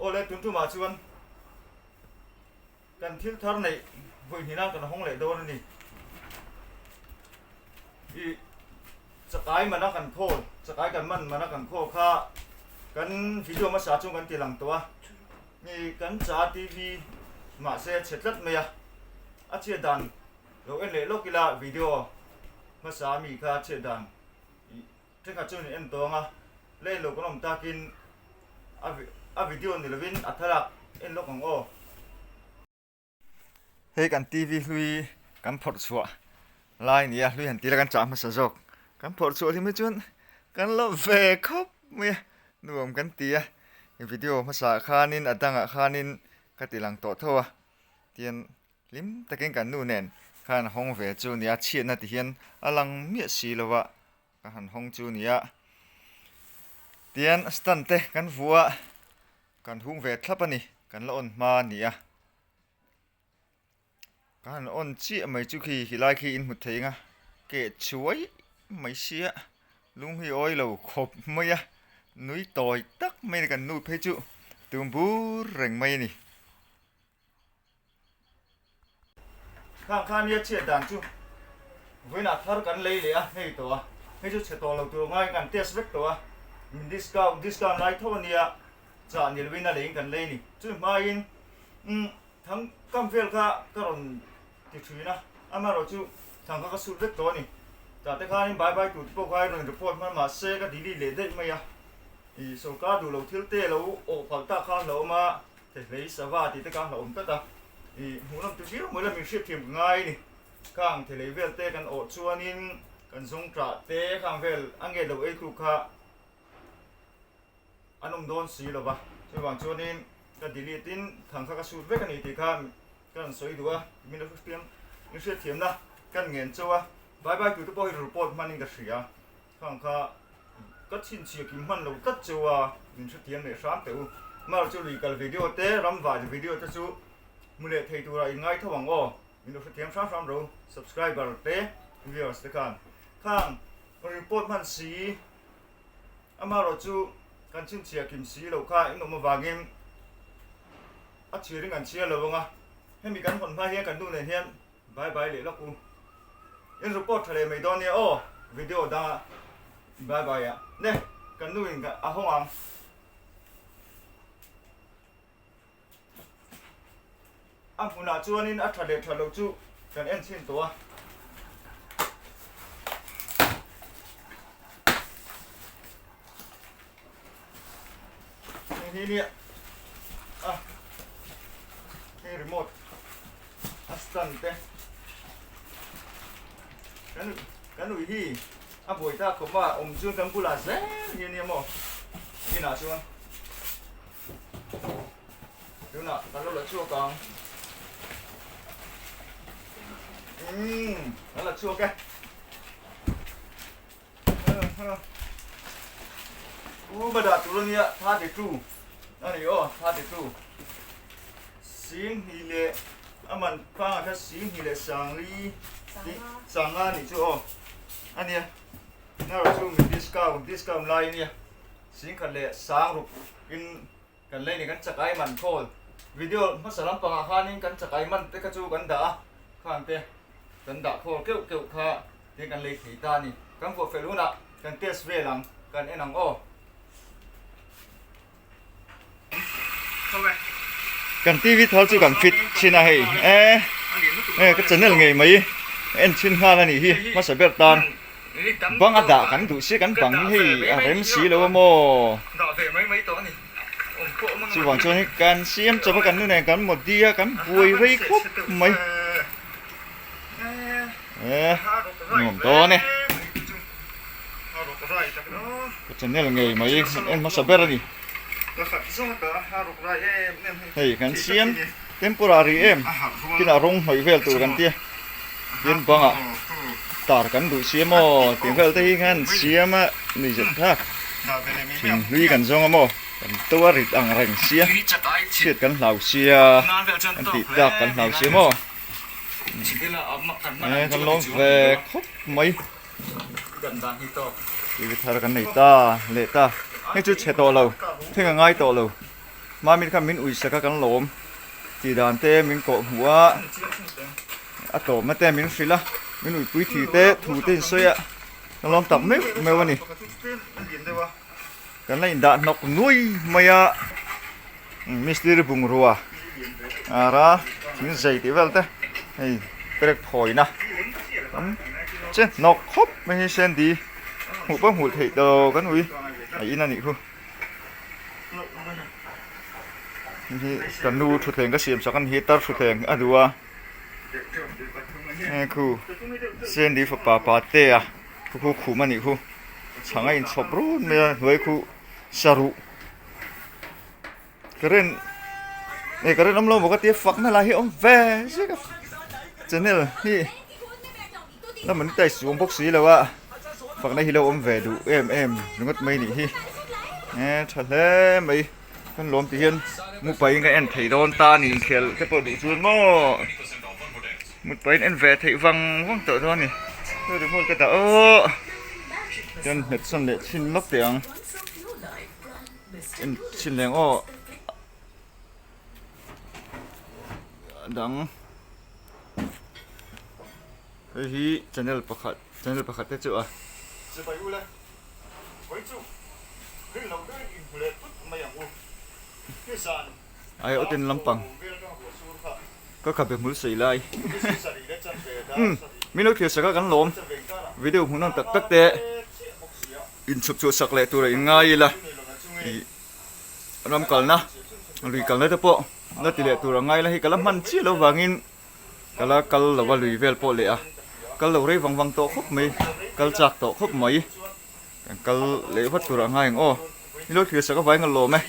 Aw le, tun tumah chuan kan thil thar neih vawi hnihna kan hawng leh dawn a ni. I chakai mana kan khawl, chakai kan man mana kan khawl kha kan video hmasa chuan kan ti lang tawh a. I kan cha TV mahse a chhe tlat mai a, a chhiat dan lo en leh lawk ila video hmasa ami kha a chhiat dan Thenkhat chuan in en tawng a, la en lo kan awm takin a a video ni lovin a thlalak en lawk ang aw. Hei kan TV hlui kan phawrh chhuah lai nia hlui han tila kan chah hmasa zawk kan phawrh chhuah hlim hi chuan kan la ve khawp mai a nuam kan ti a video hmasa ah khanin a dangah khanin ka ti lang tawh tho a tian Hlim takin kan nu nen khan hawng ve chu nia, chhiatna ti hian a lang miah si lo a, ka han hawng chu nia. Tian stand te kan vu a, kan hung ve thlap a ni, kan la on hma a ni a. Ka han on chiah mai chu khi khilai khi in hmu thei ang a, keh chuai mai sia, lung hi awi lo khawp mai a, nui tawi tak mai a ni kan nu phei chu tum bur reng mai a ni. Khang kha nia chhiat dan chu vawiinah thar kan lei leh a, hei tawh a, hei chu chhe tawh lo tur ngai kan test vek tawh a, min discount discount lai tho a nia, chah ni lovin a leiin kan lei a ni. Chumi hmain umm thang kam vel kha ka rawn ti thin a, amaherawh chu thang kha ka sut vek tawh a ni. Tah te khanin bye bye tur te pawh kha i rawn report hman mahse ka delete leh daih mai a, ih sorkar duh lo thil te lo awh palh tak kha a hlauhawm a. Thehlei sava tih te ka hlauhawm tlat a, ih hmuhnawm tu viau mai la min hriatthiam ka ngai a ni. Khang thehlei vel te kan awh chuanin kan zawng tah te khang vel a nge lo ei tu kha an awm dawn si lo va, chuvang chuanin ka delete in thang kha ka sut vek a ni tih kha ka rawn sawi duh a, min lo hriathiam min hriatthiamna kan ngen chauh a, bye bye tute pawh hi report hmanin ka hria. Khang kha ka chhinchhiah kim hman lo tlat cheu a, min hrethiam leh hram teh u. Mar chu lui kal video te, ram vai video te chu hmu leh thei turah in ngai tho ang aw. Min lo hrethiam hram hram ro subscriber te, viewers te khan. Khang report hman si, amaherawh chu kan chhinchhiah kim si loh kha in awm avangin a chhirin kan chhiar lo ang a. Hemi kan hawn hma hian kan nu nen hian Bye bye leh lawk u. In report tha leh mai dawn nia aw video danga bye bye ah ne kan nu in a hawng ang. A hmunah chuanin a tha leh tha lo chu kan en chhin tawh a. Hei hi nia a hei remote a stand te kan kan ui hi a buai ta khawp a awm chuan kan bulah zel hi ania maw inah chuan tunah kan lo la chhuak ang umm kan la chhuak e. U ba dah tur ania 32 ani aw 32 sing hi leh a man panga kha sing hi leh sangli sanga ni chu aw ania naro chu min discount discount lai ania sing khat leh sang ruk in kan lei ni kan chakai man khawl video hmasa lampangah khanin kan chakai man te kha chu kan dah a khang te kan dah khawl keuh keuh kha Tin kan lei thei ta a ni. Kan vuah fel hunah kan test vel ang, kan en ang aw. Kan TV thar chu kan fit thin a hei e e ka channel ngei mai en thin nghal a nih hi hmasa ber tan bang a dah kan duh sia kan bang hi hei a rem si lo a maw chuvang chuan hi kan siam chawp a kan nu nen kan mawdi a kan buai rei khawp mai. E nuam dawn e ka channel ngei mai en hmasa ber a ni hei kan siam temporary em tinah rawng hnawih vel tur kan tia tin bangah tar kan duh si maw tih vel te hi khan siam a ni zet thlak thing hlui kan zawng a maw kan to a rit ang reng sia chhiat kan hlau sia kan tih tlak kan hlau sia maw. Ee kan lawm ve khawp mai TV thar kan nei ta leh ta hei chu chhe tawh lo thleng a ngai tawh lo. Mami khan min uisaka kan lawm tih dan te min kawh hmuh a, a tlawmna te min hrilh a, min uipui thi te thu te in sawi a, kan lawm tak meuh meuh a ni. Kan la indah hnawk nui mai a, mistiri bungrua ara thing zei tih vel te hei perek phawina tam che hnawk khawp mai hi Sandy hmuh pawh hmuh theih tawh kan ui a in a nih khu. Hei hi ka nu thutthleng ka siam sak a ni hi tar thutthleng a duh a hei khu Sandy fapa Patea khu khu khum a nih khu chhang a inchhawp run mai a hnuai khu saruh current eh current awm lo maw ka tia fakna lah hi a awm ve zek a channel hi lam an tai suam bawk si lo a fakna hi lo awm ve duh em em ringawt mai nih hi e tha hle mai kan lawm tih hian mupain ka en thei dawn ta a ni inkhel te pawh duh chuan maw mupain en ve theih vang vang tawh dawn a ni hei remote ka dah aw chuan hmet sawn leh chhin lawk teh ang en chhin leh ang aw a dang. Hei hi channel pakhat channel pakhat te chu a. Sipai u le, vawi chu rin lo deuhin inhmu leh tut mai ang u. Nizan Ai awtin lampang ka khabe hmul sei lai. Umm min lo thlir sak a kan lawm video hmuhnawm tak tak te inchhuk chhuah sak leh tur a inngai ila ih ram kalna lui kalna te pawh la ti leh tur a ngai la hei ka la hman chiah lo vangin. Ka la kal lo a lui vel pawh leh a, kal lo rei vang vang tawh khawp mai, kal chak tawh khawp mai, kan kal leh vat tur a ngai ang aw, ni lo thlir sak avangin ka lawm e.